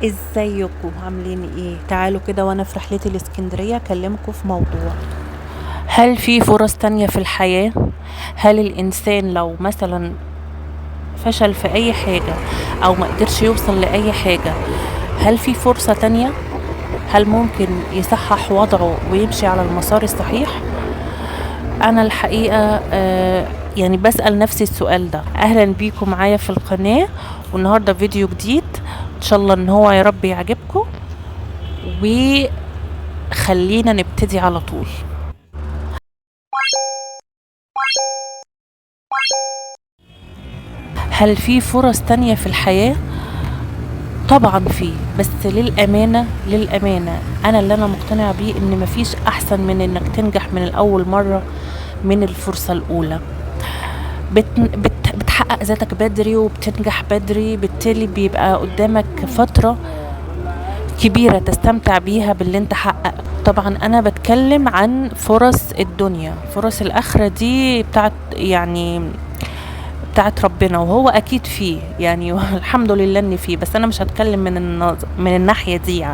ازيكم عاملين ايه؟ تعالوا كده وانا في رحلتي الاسكندرية اكلمكم في موضوع. هل في فرص تانية في الحياة؟ هل الانسان لو مثلا فشل في اي حاجة او ما قدرش يوصل لأي حاجة، هل في فرصة تانية؟ هل ممكن يصحح وضعه ويمشي على المسار الصحيح؟ انا الحقيقة يعني بسأل نفسي السؤال ده. اهلا بيكم معايا في القناة، والنهاردة فيديو جديد ان شاء الله ان هو يا رب يعجبكم، وخلينا نبتدي على طول. هل في فرص تانية في الحياة؟ طبعا في، بس للأمانة أنا اللي أنا مقتنعة بيه إن مفيش أحسن من إنك تنجح من الأول مرة، من الفرصة الأولى. بتحقق ذاتك بدري وبتنجح بدري، بالتالي بيبقى قدامك فترة كبيرة تستمتع بيها باللي انت حققته. طبعا أنا بتكلم عن فرص الدنيا، فرص الآخرة دي بتاعت ربنا، وهو أكيد فيه الحمد لله إن فيه، بس أنا مش هتكلم من الناحية دي،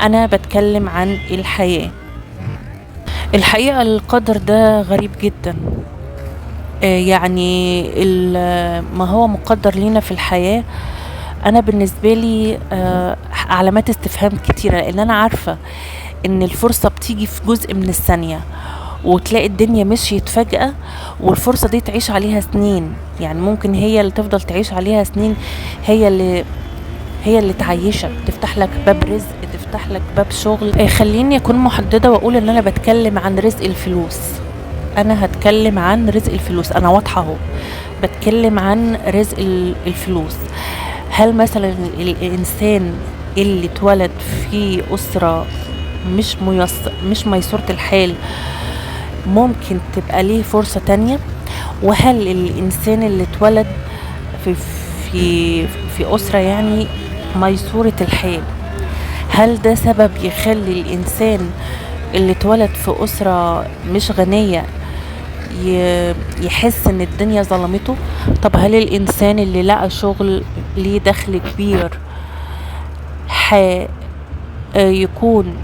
أنا بتكلم عن الحياة. الحقيقة القدر ده غريب جدا، ما هو مقدر لينا في الحياة. أنا بالنسبة لي علامات استفهام كتيرة، لأن أنا عارفة إن الفرصة بتيجي في جزء من الثانية، وتلاقي الدنيا مشيت فجأة، والفرصة دي تعيش عليها سنين، ممكن هي اللي تفضل تعيش عليها سنين، هي اللي تعيشك، تفتح لك باب رزق، تفتح لك باب شغل. خليني أكون محددة وأقول إن أنا بتكلم عن رزق الفلوس، أنا هتكلم عن رزق الفلوس، أنا واضحة أهو، بتكلم عن رزق الفلوس. هل مثلا الإنسان اللي اتولد في أسرة مش ميسورة الحال ممكن تبقى ليه فرصة تانية؟ وهل الإنسان اللي اتولد في أسرة ميسورة الحال، هل ده سبب يخلي الإنسان اللي اتولد في أسرة مش غنية يحس إن الدنيا ظلمته؟ طب هل الإنسان اللي لقى شغل ليه دخل كبير يكون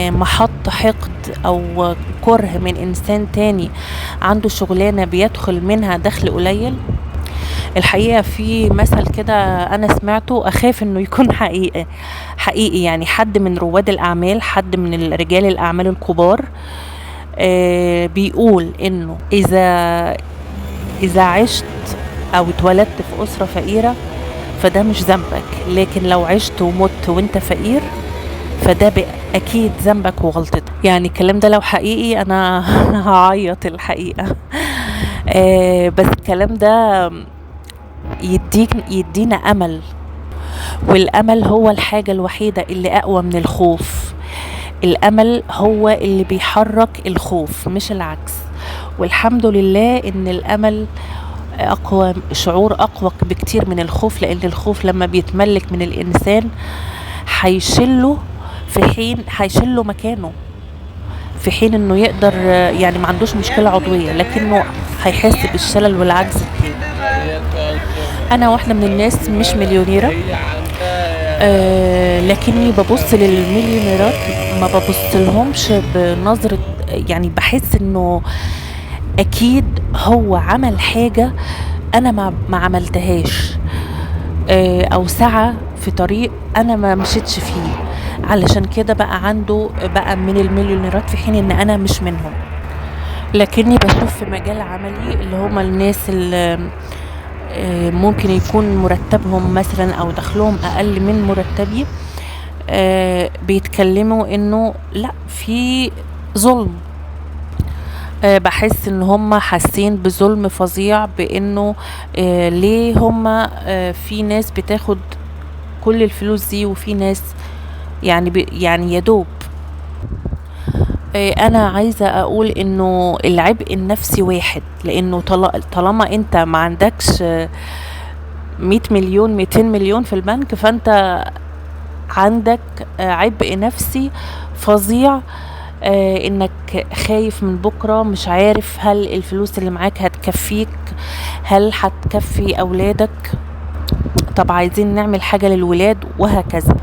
محط حقد أو كره من إنسان تاني عنده شغلانة بيدخل منها دخل قليل؟ الحقيقة في مثل كده أنا سمعته، أخاف إنه يكون حقيقي، حد من رواد الأعمال، حد من رجال الأعمال الكبار، بيقول إنه إذا عشت أو اتولدت في أسرة فقيرة فده مش ذنبك، لكن لو عشت ومت وانت فقير فده أكيد ذنبك وغلطتك. الكلام ده لو حقيقي أنا هعيط الحقيقة. بس الكلام ده يدينا أمل، والأمل هو الحاجة الوحيدة اللي أقوى من الخوف. الأمل هو اللي بيحرك الخوف مش العكس، والحمد لله إن الأمل أقوى، شعور أقوى بكتير من الخوف، لأن الخوف لما بيتملك من الإنسان هيشله في حين هيشله مكانه، في حين إنه يقدر، ما عندوش مشكلة عضوية، لكنه هيحس بالشلل والعجز التاني. أنا واحدة من الناس مش مليونيرة، لكني ببص للمليونيرات ما ببص لهمش بنظرة، بحس إنه أكيد هو عمل حاجة أنا ما عملتهاش، أو سعى في طريق أنا ما مشيتش فيه، علشان كده بقى عنده بقى من المليونيرات، في حين إن أنا مش منهم. لكني بشوف في مجال عملي اللي هما الناس اللي ممكن يكون مرتبهم مثلا أو دخلهم أقل من مرتبي، بيتكلموا إنه لا في ظلم. بحس إن هم حاسين بظلم فظيع، بإنه، ليه هم، في ناس بتاخد كل الفلوس دي وفي ناس يا دوب. أنا عايزة أقول إنه العبء النفسي واحد، لأنه طالما أنت ما عندكش 100 مليون 200 مليون في البنك، فأنت عندك عبء نفسي فظيع، إنك خايف من بكرة، مش عارف هل الفلوس اللي معاك هتكفيك، هل هتكفي أولادك. طب عايزين نعمل حاجة للولاد، وهكذا.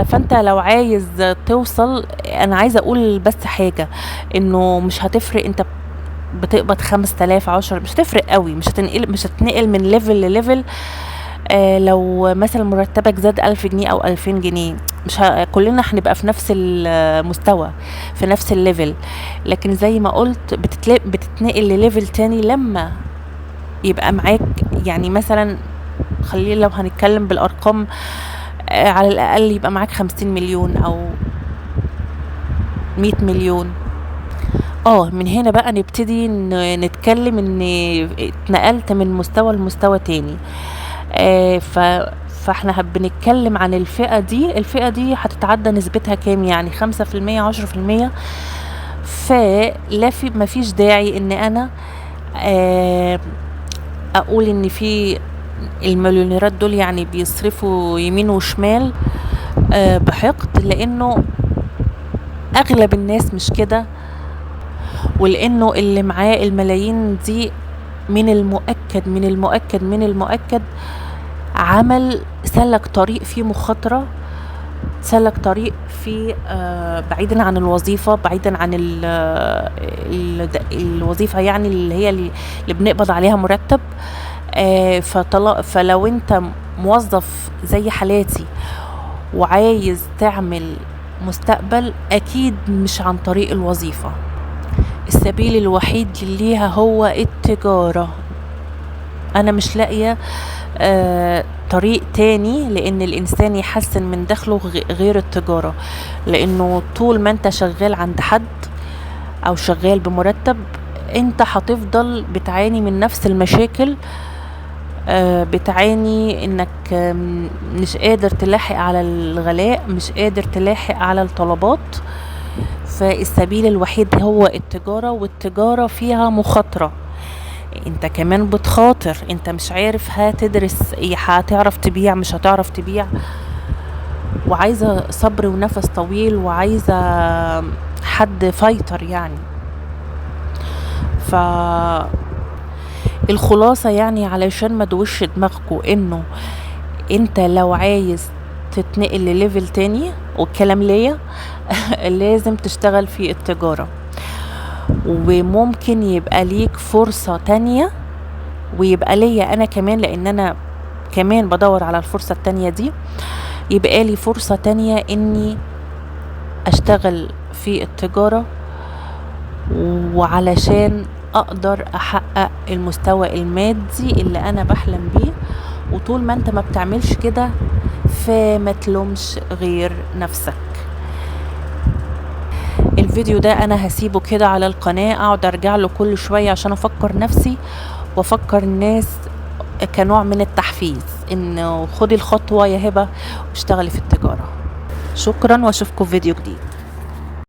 فانت لو عايز توصل، انا عايزة اقول بس حاجة، انه مش هتفرق انت بتقبض 5000 10، مش هتفرق قوي، مش هتنقل من level ل level. لو مثلا مرتبك زاد 1000 جنيه او 2000 جنيه، مش كلنا هنبقى في نفس المستوى، في نفس ال level. لكن زي ما قلت بتتنقل ل level تاني لما يبقى معاك، يعني مثلا خلينا لو هنتكلم بالارقام، على الاقل يبقى معاك 50 مليون او 100 مليون. من هنا بقى نبتدي نتكلم ان اتنقلت من مستوى لمستوى تاني. فاحنا بنتكلم عن الفئة دي، الفئة دي هتتعدى نسبتها كام؟ يعني 5%، 10%. فلا في، ما فيش داعي ان انا اقول ان في المليونيرات دول يعني بيصرفوا يمين وشمال بحقد، لانه اغلب الناس مش كده، ولانه اللي معاه الملايين دي من المؤكد، من المؤكد، من المؤكد عمل سلك طريق فيه مخاطرة، سلك طريق فيه بعيدا عن الوظيفة، بعيدا عن الوظيفة يعني اللي هي اللي بنقبض عليها مرتب. فلو انت موظف زي حالاتي وعايز تعمل مستقبل، اكيد مش عن طريق الوظيفة. السبيل الوحيد ليها هو التجارة. انا مش لاقية طريق تاني لان الانسان يحسن من دخله غير التجارة، لانه طول ما انت شغال عند حد او شغال بمرتب انت هتفضل بتعاني من نفس المشاكل، بتعاني انك مش قادر تلاحق على الغلاء، مش قادر تلاحق على الطلبات. فالسبيل الوحيد هو التجارة، والتجارة فيها مخاطرة، انت كمان بتخاطر، انت مش عارف هتدرس ايه، هتعرف تبيع مش هتعرف تبيع، وعايزة صبر ونفس طويل، وعايزة حد fighter يعني. ف الخلاصة يعني علشان ما دوش دماغكو، انه انت لو عايز تتنقل ل level تاني، والكلام ليا لازم تشتغل في التجارة، وممكن يبقى ليك فرصة تانية، ويبقى ليا انا كمان، لان انا كمان بدور على الفرصة التانية دي، يبقى لي فرصة تانية اني اشتغل في التجارة، وعلشان اقدر احقق المستوى المادي اللي انا بحلم بيه. وطول ما انت ما بتعملش كده فما تلومش غير نفسك. الفيديو ده انا هسيبه كده على القناة، اقعد ارجع له كل شوية عشان افكر نفسي وافكر الناس كنوع من التحفيز، انه خدي الخطوة يا هبة واشتغلي في التجارة. شكرا، واشوفكم في فيديو جديد.